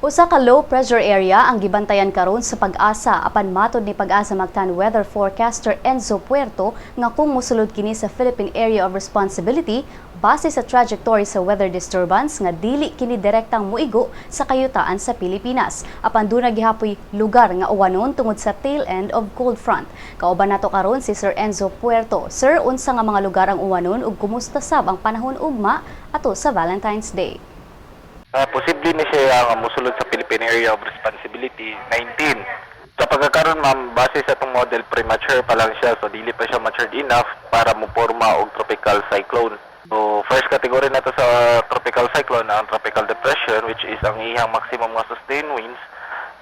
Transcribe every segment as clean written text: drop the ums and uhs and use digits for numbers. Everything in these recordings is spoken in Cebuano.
Usa ka low pressure area ang gibantayan karon sa Pag-asa, apan matod ni Pag-asa Mactan weather forecaster Enzo Puerto nga kung mosulod kini sa Philippine Area of Responsibility base sa trajectory sa weather disturbance nga dili kini direktang muigo sa kayutaan sa Pilipinas. Apan duna gihapoy lugar nga uwanon tungod sa tail end of cold front. Kauban nato karon si Sir Enzo Puerto. Sir, unsa nga mga lugar ang uwanon ug kumusta sab ang panahon ugma ato sa Valentine's Day? Posible ni siya nga mosulod sa Philippine Area of Responsibility 19. Sa pagkakaroon, ma'am, base sa atong model, premature pa lang siya, so dili pa siya matured enough para moporma og tropical cyclone. So first category na to sa tropical cyclone ang tropical depression, which is ang iyang maximum nga sustained winds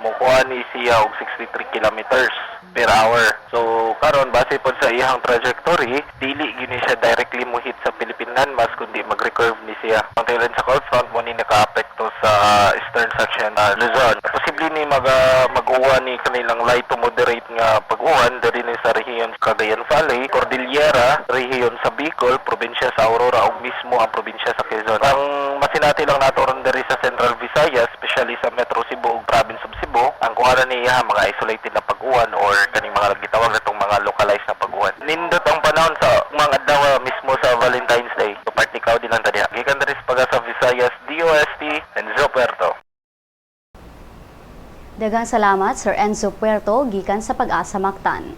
mukuha ni siya og 63 kilometers per hour. So karon, base pod sa iyang trajectory, dili gyud ni siya directly mo hit sa Philippine landmass kundi mag-recurve ni siya. Ang tail sa cold front mo ni nakaapekto sa eastern section Luzon. Posible ni mag-uwan ni kanilang light to moderate nga pag-uwan diri ni sa rehiyon Cagayan Valley, Cordillera, rehiyon sa Bicol, probinsya sa Aurora ug mismo ang probinsya sa Quezon. Ang masinati lang nato ron diri sa Central Visayas, especially sa Metro Cebu ug Province of Cebu, ang kuha na niya mga isolated na pag-uwan or kaning mga gitawag natong mga localized na pag-uwan. Nindot ang panahon sa mga adlaw mismo sa Valentine's Day. So partly cloudy lang ta diha. Gikan diri sa Pag-asa Visayas, DOST, Enzo Puerto. Daghang salamat, Sir Enzo Puerto, gikan sa Pag-asa Mactan.